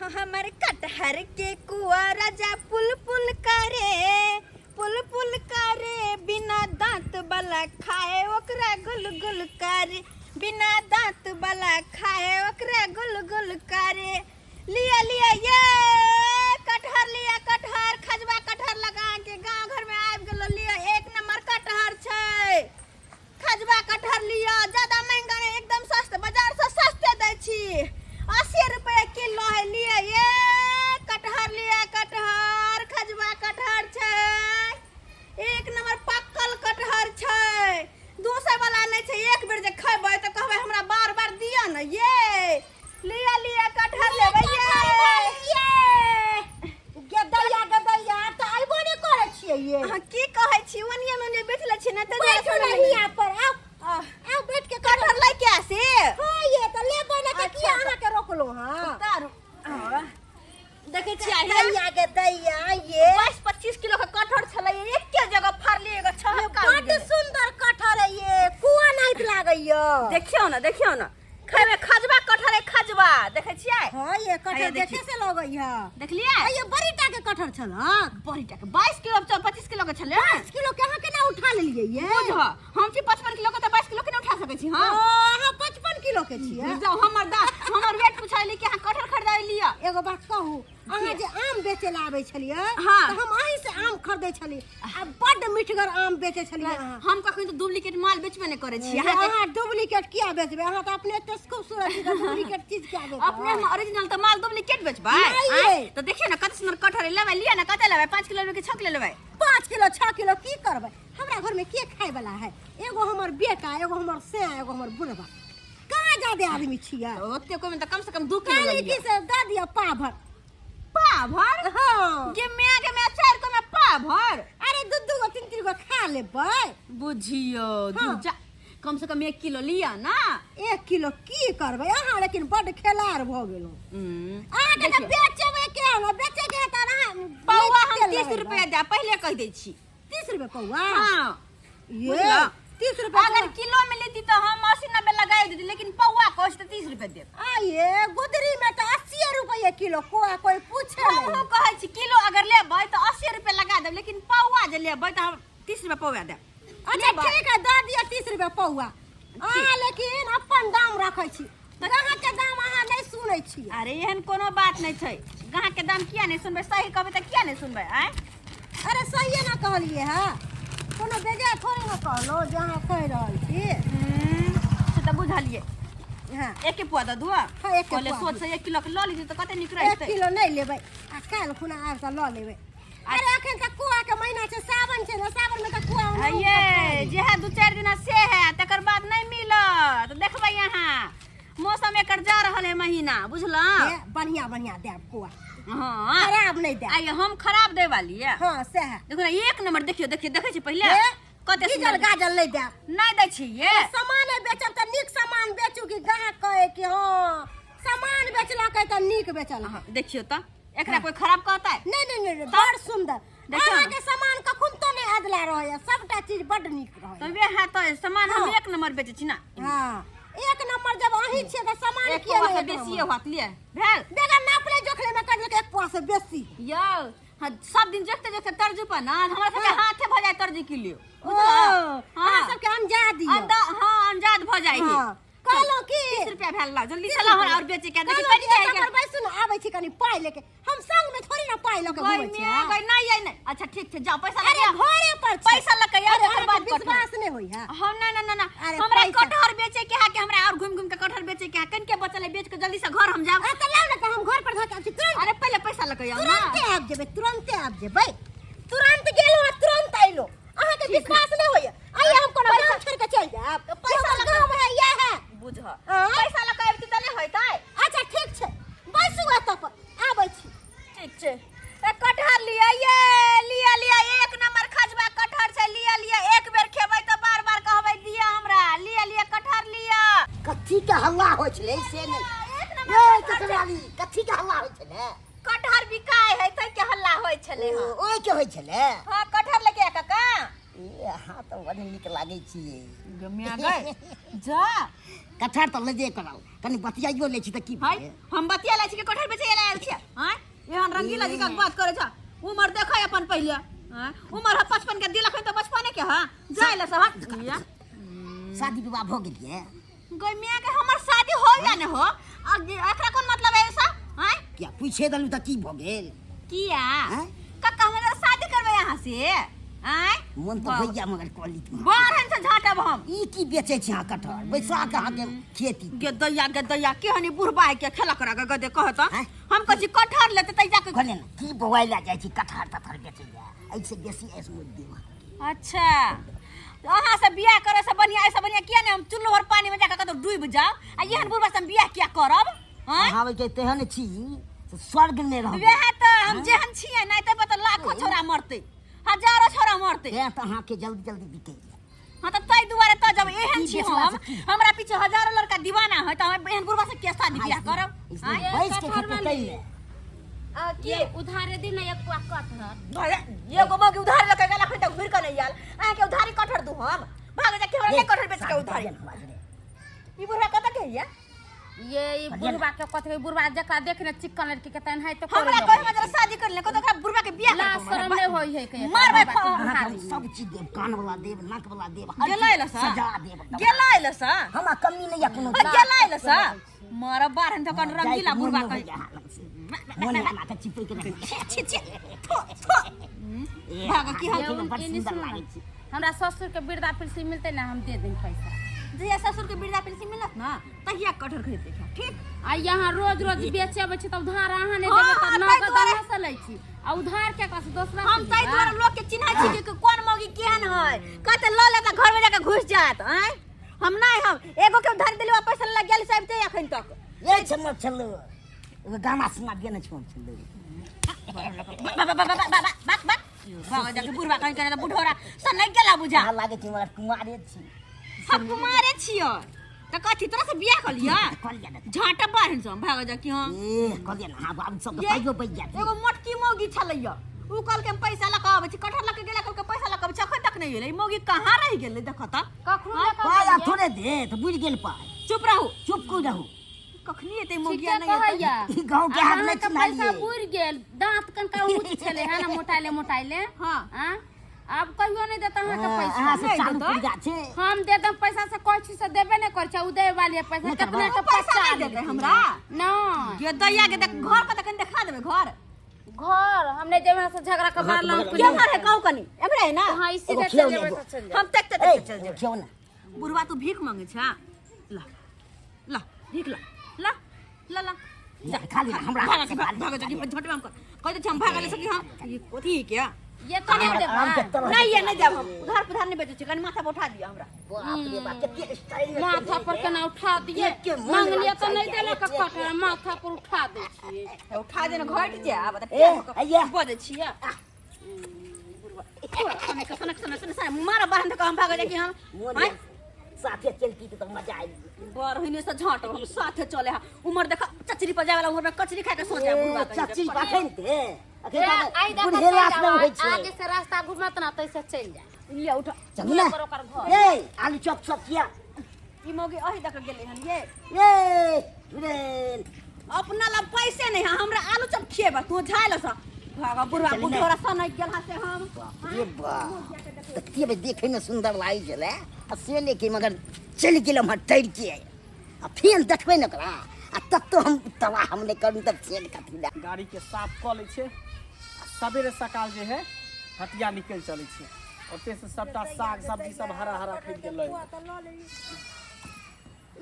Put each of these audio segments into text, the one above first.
हमर कटहर के कुआ राजा पुल पुल करे, पुल पुल करे, बिना दांत वाला खाए ओकरा गुल गुल करे, बिना दांत वाला खाए ओकरा गुल गुल करे। लिया लिया ये कटहर, लिया कटहर, खजवा कटहर लगा के गांव घर में आबि गेलो। लिया एक नंबर कटहर छै, खजवा कटहर लिया, ज्यादा महंगा नहीं, एकदम सस्ते, बाजार से सस्ते दै छी, 80 रुपये किलो है। लिया ये कटहर, लिया कटहर, खजवा कटहर छै, एक नंबर पक्कल कटहर छै, दोसर वाला नहीं छै। एक बेर जे खेबै तऽ कहबै हमरा बार बार दिअ ने। ये लिया लिया कटहर लेबै ये। गदैया गदैया तऽ अयबो नहि करै छियै ये। अहाँ की कहै छी? ओनिये में जे बेच लै छी ने तऽ बैठो ने हियाँ पर, आउ आउ, बैठ के कटहर लै के से। हाँ ये तऽ लेबै ने तऽ किया अहाँके रोकलहुँ हँ? उतारू। हाँ। देखै छियै दैया के दैया ये 22-25 किलो के कटहर छलै, एके जगह फड़ली एगो छहक्का। बड्ड सुंदर कटहर है ये, कुआ नाहित लागैया। देखियौ ने, देखियौ ने, खेबै खजबा कटहर है, खजबा देखै छियै? हाँ ये कटहर हैया देखे से लगैया। देखलियै? ये बड़ी टा के कटहर छल। हाँ बड़ी टा के, 22 किलो 25 किलो के छलै। 22 किलो के अहाँ केना उठा लेलियै ये? बुझ, हम छी 55 किलो के तऽ 22 किलो के नहि उठा सकै छी हम? अहाँ 55 किलो के छियै? जाउ, हमर दा हमर वेट पुछैली कि अहाँ कटहर खरीदारी लिअ। एगो बात कहू, अहाँ जे आम बेचे ला आबै छलियै हाँ। तऽ हम अहीं से आम खरीदै छलियै आ बड्ड मिठगर आम बेचै छलियै अहाँ। हम कखन तऽ डुप्लीकेट माल बेचबे नहि करै छी। अहाँ डुप्लीकेट किया बेचबै? अहाँ तऽ अपने एते खूबसूरत छी तऽ डुप्लीकेट चीज किया बेचबै? अपने हम ओरिजिनल तऽ माल डुप्लीकेट बेचबै? नहि आँय? ये। तऽ देखियौ ने कते सुन्दर कटहर है, लेबै लिअ ने। कते लेबै? 5 किलो लेबै कि 6 किलो लेबै? 5 किलो 6 किलो की करबै? हमरा घर में के खाय वाला है? एगो हमर बेटा, एगो हमर सैया, एगो हमर बुढ़बा। कहाँ ज्यादा आदमी छियै? तऽ ओते कोइ में तऽ कम से कम 2 किलो काली लऽ की लिअ। से दऽ दिअ पाभर। पाभर? हाँ। गे माय गे माय, 4 को में पाभर? अरे दू दू गो तीन तीन गो खा लेबै। बुझियौ। हाँ। जा, कम से कम 1 किलो लिअ ना। 1 किलो की करबै अहाँ? लेकिन बड्ड खेलार भऽ गेलहुँ। अहाँके तऽ देखियौ। बेचबै के हमरा बेचै के है तऽ अहाँ पौआ हम तेल 30 लगेबै। रुपया देब, पहिले कहि दै छी। 30 रुपए पौआ? हाँ। ये बुझलऽ? 30 रुपए अगर किलो में लेती तो हम 80-90 लगाए देती, लेकिन पौआ कहै छी तऽ 30 रुपया देब। आ ये गुदरी में तऽ 80 रुपए किलो कोआ, कोई पूछे हमहूँ नहीं। कहै छी किलो अगर लेबै तऽ 80 रुपया लगा देब, लेकिन पौआ जे लेबै तऽ हम 30 रुपया पौआ देब। अच्छा लेबै? ठीक है, दऽ दिअ 30 रुपए पौआ। अहाँ लेकिन अपन दाम रखै छी, ग्राहक के दाम अहाँ नहि सुनै छी। अरे एहन कोनो बात नहि छै, ग्राहक के दाम किया नहि सुनबै? सही कहबै तऽ किया नहि सुनबै? आँय? अरे सहिए ने कहलिए है, कोनो बेजाय थोड़े ने कहलहुँ जे अहाँ कहि रहल छी। से तऽ बुझलियै। हाँ। एके पुआ दऽ दुआ। हाँ, एके कहले पुआ। सोच से 1 किलो के लऽ लीजिए तऽ कते नीक 1 रहितै। किलो नहि लेबै, आ काल्हि खुना आबि कऽ लऽ लेबै। अरे अखन तऽ कुआ के महीना छै, सावन छै ने, सावन में तऽ कुआ ओना ये जे है 2-4 दिना से है, तकर बाद नहीं मिलत। देखबै अहाँ, मौसम एकर जा रहल है महीना, बुझलहुँ? हे, बढ़िया बढ़िया देब कुआ। हाँ। खराब नहीं देब। आइए हम खराब दै वाली है। हाँ से है। देखो ना एक नंबर, देखियो देखियो, देखै छी पहिले हे, कते गीजल सुंदर। गाजल नहीं देब। नहीं दै छी ये। सामान बेचब तऽ नीक सामान बेचू कि ग्राहक कहे कि हाँ सामान बेचलकै तऽ नीक बेचल। हाँ, देखियो तऽ एकरा कोई खराब कहता है? नहीं नहीं नहीं, बड़ सुंदर। देखियौ ने। अहाँके सामान कखन तो नहीं अदला रहैया, सबटा चीज बड नीक रहैया। तऽ वएह तऽ सामान हम हाँ। एक नंबर बेचै छी ना। हाँ एक नंबर जब अहीं छियै तऽ सामान एक किया पौआ नहि से एक बेसिए नंबर? होत लिए भेल। बेगर नापले जोखले में कह देलकै एक पौआ से बेसी। यौ हाँ, सब दिन जोखते जोखते तर्जू पर ना हमरा सबके हाँ। हाथे भऽ जाय तर्जू किलो। ओ, अहाँ सबके अंजाद यऽ। हाँ अंजाद भऽ जाइ है। हाँ। कहलहुँ की 30 रुपया भेल ला, जल्दी चला हमरा और बेचे के देखी कहलहुँ कनि कि जाय एतऽ के। पर बैसू ने, आबै छी कनि पाइ लेके। हम संग में थोड़ी ना पाइ लऽ के गई घुमै छी। में गई नहीं आई नहीं। अच्छा ठीक छै, जाओ पैसा अरे लऽ के आउ। घरे पर छै। पैसा लऽ के आउ, अरे तकर अहाँके बाद कटहर। विश्वास नहि होइए। हम ना ना ना ना अरे हमरा पैसा। कटहर बेचे के है कि हमरा और घूम घूम के कटहर बेचे के है, कनिके बचल है बेच के जल्दी से घर हम जाब। आ तऽ लाउ ने तऽ हम घर पर धऽ के आबै छी तुरंत। अरे पहिले पैसा लऽ के आउ ना। तुरंते आबि जेबै, तुरंते आबि जेबै। तुरंत गेलहुँ आ तुरंत अयलहुँ। अहाँके विश्वास नहि होइए। आइए हम कोनो गाम छोड़ि के चलि जायब? पैसा हमर लऽ के- गाम है इएह है। बुझ, आँय? पैसा लऽ के अबिती तऽ नहि होइतै। अच्छा ठीक छै, बैसू एतऽ पर, आबै छी। ठीक छै। ए कटहर लिअ ये, लिअ लिअ, एक नंबर खजबा कटहर छै, लिअ लिअ, एक बेर खेबै तऽ बार बार कहबै दिअ हमरा। लिअ लिअ कटहर लिअ। कथी के हल्ला होइ छलै से नहि? एक नंबर ये कटहर छै। कसराली, कथी के हल्ला होइ छलै? कटहर बिकाय है तै के हल्ला होइ छलै। हँ। ओहि के होइ छलै। हँ कटहर लेके आ काका। ए अहाँ तऽ बड़ नीक लागै छियै। गम्या गए जा। कटहर तऽ लेबे करब, कनि बतियाइयो लै छी तऽ की हाय भेलै? हम बतिया लै छी कि कटहर बेचै लए आयल छियै? रंगीला जी का बात करे छ उमर देखै अपन पहिले हाँ? उमर है 55 के दिलक है तो बचपने के हाँ जाय ले सब हाँ। शादी विवाह भऽ गेल ये गई मियाँ के हमर शादी हो या न हो एकरा कोन मतलब है ऐसा हाँ किया पूछे देलहुँ तऽ की भऽ गेल किया आँय? कक्का हम जरा शादी करबै यहाँ से आँय मन तऽ होइया मगर कऽ ली तू। बारहन से झाँटब हम ई की बेचै छी अहाँ कटहर बैसा के अहाँके खेती गेदैया गेदैया केहन ई बुढ़बा है के खेला करा के गदे कहत आँय? हम कहै छी कटहर लेते तै जाके कहले ने की बौआइ लए जाइ छी कटहर तटहर बेचैया एहिसँ बेसी ऐस मोल देब अच्छा अहाँ से बियाह करे से बढ़िया ऐसे बढ़िया किया ने हम चुल्लू भर पानी में जाके कतौ डूब जाओ आ एहन बुढ़बा से हम बियाह किया करब आँय? अहाँ के तेहन छी से स्वर्ग मे रहब वएह तऽ हम जेहन छियै नहि तऽ तऽ लाखो छोरा मरतै हजारो छोरा मरतै तें तऽ अहाँके जल्दी जल्दी बिकैया हाँ तऽ ताहि दुआरे तऽ जब एहन ई छी बेचला हम से की? हमरा पीछे हजारो लड़का दीवाना है तऽ हम एहन बुढ़बा से किया शादी बियाह करब आँय? बैस के खेतै तै ने आ, की ये उधारे दी ना एक पुआ कटहर अरे, एगो मौगी उधार लऽ के गेल अखन तक घुरि कऽ नहि आयल अहाँके उधारी कटहर दू हम भाग जा के हमरा नहि कटहर बेच के उधारी ई बुढ़बा कतऽ के हैया ये ई बुढ़वा के कथी कहै, बुढ़वा जकरा देख ने चिक्कन लड़की के तहन है तो हमरा कोई हमरा जरा शादी कर ले कतऽ ओकरा बुढ़बा के बियाह लाज शरम नहि होइ है के मारबै अहाँके हम सब चीज देब कान वाला देब नाक वाला देब हर गेलै चीज ल सा सजा देब एकदम। गेलै ल सा हमरा कमी नहि यऽ कोनो गेलै ल सा मारा बारहन तकन रंगीला बुढ़बा कहि मोन अहाँके चिपकि के छी छी छी थो थो भाग की हम बड़ सुन्दर लागै छै हमरा ससुर के वृद्धा पेंशन मिलते ना हम दे देम पैसा जहिया ससुर के वृद्धा पेंशन मिलत ना तहिया कटहर खरीद देखा ठीक आ यहाँ रोज रोज बेचे अबै छै तऽ उधार अहाँ नहि हाँ, देबै हाँ, तऽ ताहि नगद दुआरे- अहाँ से लै छी आ उधार के कस दोसरा हम से ताहि लेबै? दुआरे लोग के चिन्है छी कि कोन मौगी केहन है कहते लऽ लेता घर में जाके घुस जात आँय हम नहीं हम एगो के उधार दिलवा पैसा लग गेल साहब ते अखन तक ये छमक छलू एगो गाना सुना दिअ ने छमक छलू बा बा बा बा बा बा बा भाग जाके बुढ़वा कहीं करे बुढ़ोरा से नहीं गेला बुझा अहाँ लागै छी मगर कुमारे छी हम कुमारे छियो तऽ कथी तोरा से बियाह कऽ लिअ कऽ लिअ ने झाँटा बारहन से हम भाग जा कि हम ए कऽ लिअ ने अहाँ बाबू सब ये- पाइयो बचि जायत एगो मोटकी मौगी छलैया उ कहलकै हम पैसा लऽ कऽ आबै छी कटहर लऽ कऽ गेला कहलकै पैसा लऽ कऽ आबै छी अखन तक नहि एलै ई मौगी कहाँ रहि गेलै देखऽ तऽ कखनो लऽ कऽ पाइ आब थोड़े दे तऽ बुझि गेल पाइ चुप रहू चुप क्यों रहू कखनी एतै मौगिया ठीके नहि एतै कहैया ई गाँव के हाथ नहि अहाँके पैसा चिन्हलियै बुरि गेल दाँत कनका ऊँच छलै है ना मोटाइले मोटाइले हाँ। आँ? आब कहियो नहि देत अहाँके पैसा अहाँ से नहि चालू देतै? पुर्जा छै हम they them पैसा से कहै छी से देबे नहि करै छै उ देबे वाली है पैसा नहि केतना करबै। के पैसा पैसा नहि देतै हमरा नहि ये दैया के देख घर के तऽ कनि देखा देबै घर घर हम नहि जेबै अहाँ से झगड़ा के मारलहुँ केम्हर है कहू कनि एम्हरे है ना हाँ इसी एगो चल खियाउ ने जेबै एगो। तऽ चलि हम तक तक ए चल जेबै खियाउ ने बुढ़वा तू भीख मांगे छा ला ला भीख ला ला ला ला जा, खा ली हमरा भागा हाथ से खा ली। भागा जाके झटवा हम कर कह दे हम भागा ले सकी हम ये कथी के ये तो नहीं आराम के देबै तरह नहीं ये नहीं जाब हम उधार पुधार नहीं बेचै छी कनि माथा पर उठा दिअ हमरा बाप रे बाप कते स्टाइल में माथा पर केना उठा दिए देख के मन मांगलिए तऽ लाग नहि जाइए। देलक कटहर माथा पर उठा दै छियै उठा देने घटि जाय आब तऽ ए, आइया। बजै छियै मारा बाहर तक हम भाग जाय कि हम मोन आँय? साथे चलती तऽ मजा आबि बड़ होइने से झाँट हम साथे चले हा उमर देख चचरी पर जाय वाला उमर में कचरी खा के सो जाय बुढ़वा कहीं चची के। अखन ते अखन ए, आइ तऽ देखऽ बुढ़ेला चलि से जाउ, होइ छै आगे से रास्ता घुमत ना तैसे चलि जाय लिया उठा चलू ने पर ओकर घर। ए आलू चॉप चॉप किया ई मौगी अही दक गेलै हन ये ए जुरेल अपना ला पैसे नहीं है हमरा आलू चप खिएबा तू झाल सा भागा बुढ़वा चली ने। बुढ़ोरा सा नहीं गेल हा से हम बाप रे बाप देखतियै बे देखै में सुंदर लागै छलै आ से लेके मगर चलि गेल हमर टरि के आ फेर देखबै ने ओकरा आ तब तो हम तबाह हम नहि करू तब फेर कथी लए गाड़ीके साफ कऽ लै छियै आ सबेरे सकाल जे है हटिया निकलि चलै छियै ओतयसँ सभटा साग सब्जी सब हरा हरा खरीद के लऽ एबै।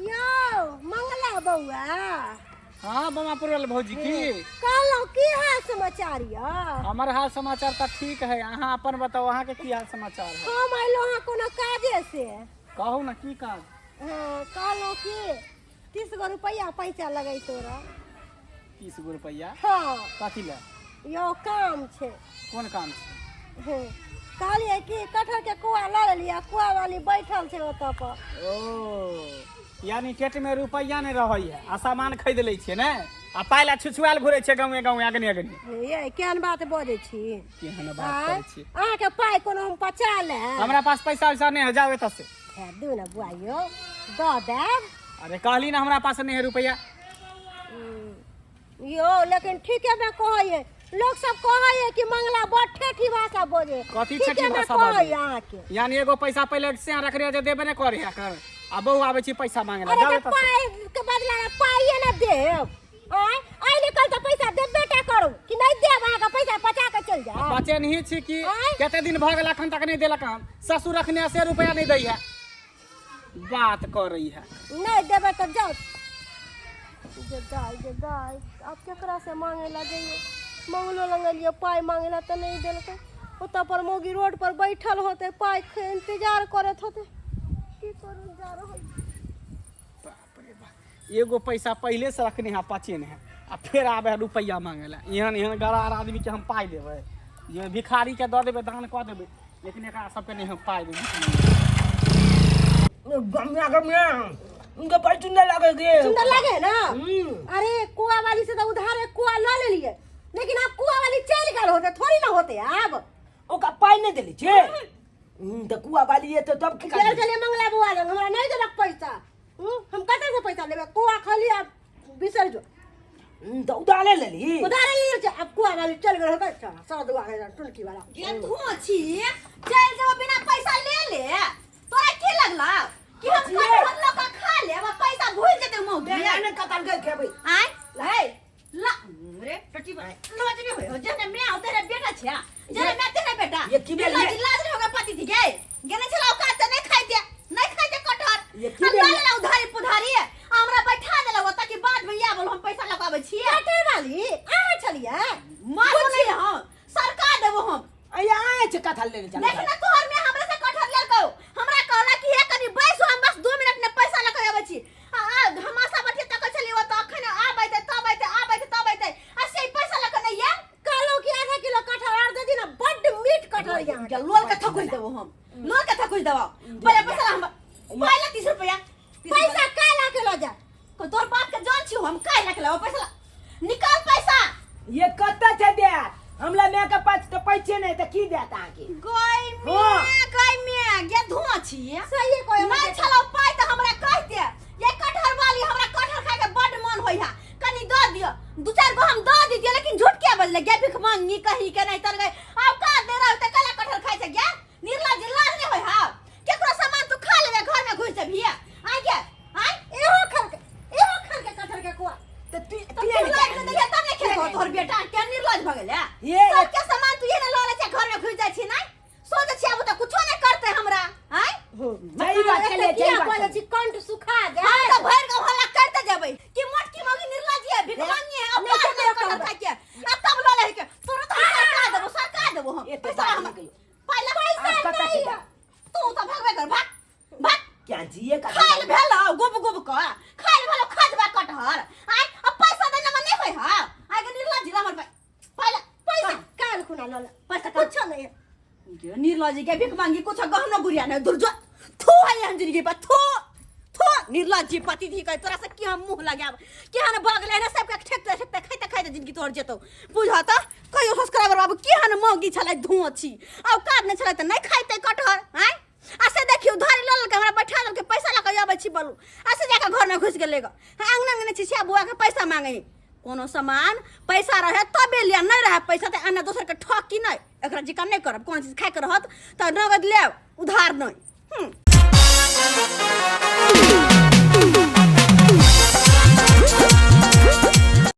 यौ मंगला बौआ हाँ बमापुर वाले भौजी की कहलहुँ की हाल समाचार यऽ हमर हाल समाचार तऽ ठीक है अहाँ अपन बताउ अहाँके की हाल समाचार है हम अयलहुँ हँ कोनो काजे से कहू ने की काज हाँ कहलहुँ कि 30 गो रुपैआ पैसा लगै तोरा 30 गो रुपैआ हाँ कथी लए यौ काम छै कोन काम छै हँ कहलियै कि कटहरके कुआ लऽ लेलियै कुआ वाली बैठल छै ओतऽ पर ओ यानी पेट में रुपैआ नहि रहै है आ सामान खरीद लै छियै ने आ पाइ ला छुछुआल घुरै छै गाँवे गाँवे अगने अगने ये केहन बात बजै छी केहन बात करै छियै अहाँके पाइ कोनो हम पचा लेब हमरा पास पैसा वैसा नहि है जाओ एतऽ से हे दू ने बुआ यौ दऽ देब अरे कहली ना हमरा पास नहीं है रुपैआ यौ लेकिन ठीके में कहैयै लोग सब कहै है कि मंगला बड़ ठेठी भाषा बजे। कथी ठीके ठेठी ने भाषा कहै बजै? अहाँके। यानी एगो पैसा पहिले से रखने जे देबे नहि करे है कर आ बहु आबै छी पैसा मांगे ला। अरे जाबे तऽ तक पाइ के बदला ने पाइए ने देब। आँय, आइ ने कल तऽ पैसा देबे टा करू कि नहि देब? अहाँके पैसा पचा के चलि जायब। बचे नहीं छी कि आँय? कते दिन भऽ गेल अखन तक नहि देलक हन। ससुर रखने से रुपया नहि दै है, बात करै है। नहि देबै तऽ जाउ। जे दाइ, जे दाइ, आब केकरा से मांगे ला जइयै? मंगलो लग गेलियै पाइ मांगे ला तऽ नहि देलकै। ओतऽ पर मौगी रोड पर बैठल होतै, पाइ के इंतजार करैत होतै। की करू, जा रहल। बाप रे बाप, एगो पैसा पहिले से रखने है, पचेने है आ फेर आबे है रुपैआ मांगे ला। एहन एहन गरार आदमी के हम पाइ देबै? जे भिखारी के दऽ देबै, दान कऽ देबै, लेकिन एकरा सबके नहि हम पाइ देबै। गम्या गम्या उनके बड़ सुंदर लागे गे। सुंदर लागे ना? हम्म। अरे कुआ वाली से तो उधार एक कुआ ल लेलिए, लेकिन अब कुआ वाली चलि गेल होते, थोड़ी ना होते आब। ओका पाइ नहि देली छे तऽ कुआ वाली एतै तब की गेल करबै? छलियै मंगला बुआ लग, हमरा नहि देलक पैसा। हम कतऽ से पैसा लेबै? कुआ खाली आब बिसरि जो। तऽ उधारे लेली। उधारे लेले छै। आब कुआ वाली चलि गेल होतै, सर दुआरे टुनकी वाला। गे धुआं छी, चलि जेबो बिना पैसा ले ले। तोरा की लगला कि हम कथी? कटहर लऽ कऽ खा लेब आ पैसा भूलि जेतै मौगी? ने कतल गए खेबै। आँय हे ला रे टटी बा लाज नहीं होय जेने मैं आओ तेरे बेटा छे, जेने मैं तेरे बेटा। ये की भेल? लाज लाज नहीं होगा पति थी गे गेने छला औकात त नहीं खाइते, नहीं खाइते कटहर। ये की आ भेल? लऽ लेला उधारी पुधारी आ हमरा बैठा देला ओतऽ कि बाद में आबल हम पैसा लगाबै छियै। कटहर वाली अहाँ छलियै? मारबो नहीं हम, सरका देबो हम। अया आए छै कथल लेने चल। देख ना, तोहर में हमरा से कटहर लेलकौ। हमरा कहला कि हे कनी बैसो, हम बस 2 मिनट में पैसा लऽ के अबै छी। आ आ हम आशा बटिया तकै छलियै ओतऽ, अखन आबै तै तब अइतै, आबै तै तब अइतै आ से पैसा लऽ के नहि आयल। कहलहुँ कि आधा किलो कटहर आर दे दी ना, बड्ड मीठ कटहर यहाँ। के लोल के थकुच देबो हम, लोल के थकुच देबो। पहिले पैसा ला हमरा, पहिले 30 रुपया। पैसा का ला के लऽ जा? को तोर बाप के जान छियो हम, काहे ला के लाओ? पैसा ला, निकाल पैसा। ये कत्ता छै देत? हमरा माय के पास तऽ पैसे नहि तऽ की देत अहाँके? गय हाँ। में गय में गे धुआं छी। सही कहै। नहीं छलो पाइ तऽ हमरा कहते, ये कटहर वाली हमरा कटहर खाय के बड मन होय है, कनी दऽ दियो दू चारि गो, हम दऽ दितियै, लेकिन झूठ के बजले गे भिख मांगी कहीं के नहीं तर गए। आब का दे रहा तऽ कला कटहर खाय छै गे? निर्लज, लाज नहीं होय हा? केकरो सामान तू खा लेबे, घर में घुस जेबही? आइ गे आइ। एहो खल के, एहो खल के कटहर के कुआ। तऽ तू तऽ तू लाज के दैया तब ने खेलको तोहर बेटा के निर्लज भऽ गेलै। ये सबके सामान तू ये ने लऽ लै छै, घर में घुस जाइ छी, नहीं सोचै छी आब तऽ कुछो नहीं करते हमरा। आइ सही बात छलै, सही किया बात बजै छलै। छी? कंठ सुखा हम जाए। तऽ भरि गाँव हल्ला करते जेबै कि मोटकी मौगी निर्लज है, भिखमंगी है, अब नहि काज नहि केकरो कटहर कहबै। खाय के आ तब लऽ लै के तोरो तऽ हम सरका देबो, सरका देबो हम। एते पैसा बात हमरा नहि कहियौ। पहिले पैसा आब कतऽ नहि छै? है। तू तऽ भगबे कर, भाग भाग। क्या जिए का खाइल भेल गुब गुब क खाइल भेल खजबा कटहर। आइ अब पैसा देने में नहीं होय हा? आइ के निर्लज जिला हमर पहिले पैसा काल खुना लऽ ले। पैसा कुछो नहीं है। निर्लज के भीख मांगी, कुछ गहना गुड़िया नहीं दुर्जो थू है एहन जिंदगी पर थू थू। निर्लज जी पति थी कहे तोरा से की हम मुंह लगाब? केहन भऽ गेलै ने सबके ठेकते ठेकते खाइते खाइते जिंदगी तोहर जेतौ। बुझह तऽ कहियो सब्सक्राइबर बाबू, केहन मौगी छलै धुआं छी, औकात नहि छलै तऽ नहि खाइते कटहर। आँय, आ से देखियौ धरि लऽ लेलकै, हमरा बैठा देलकै, पैसा लऽ कऽ अबै छी बोलू, आ से जाकऽ घरमे घुसि गेलै गऽ। अंगना अंगने छिछिया बुआके पैसा मांगे। कोनो सामान पैसा रहे तबे लिअ, नहि रहे पैसा तऽ एना दोसरके ठक की नहि एकरा जिका नहि करब। कोनो चीज खाइके रहत तऽ नगद लेब, उधार नहि।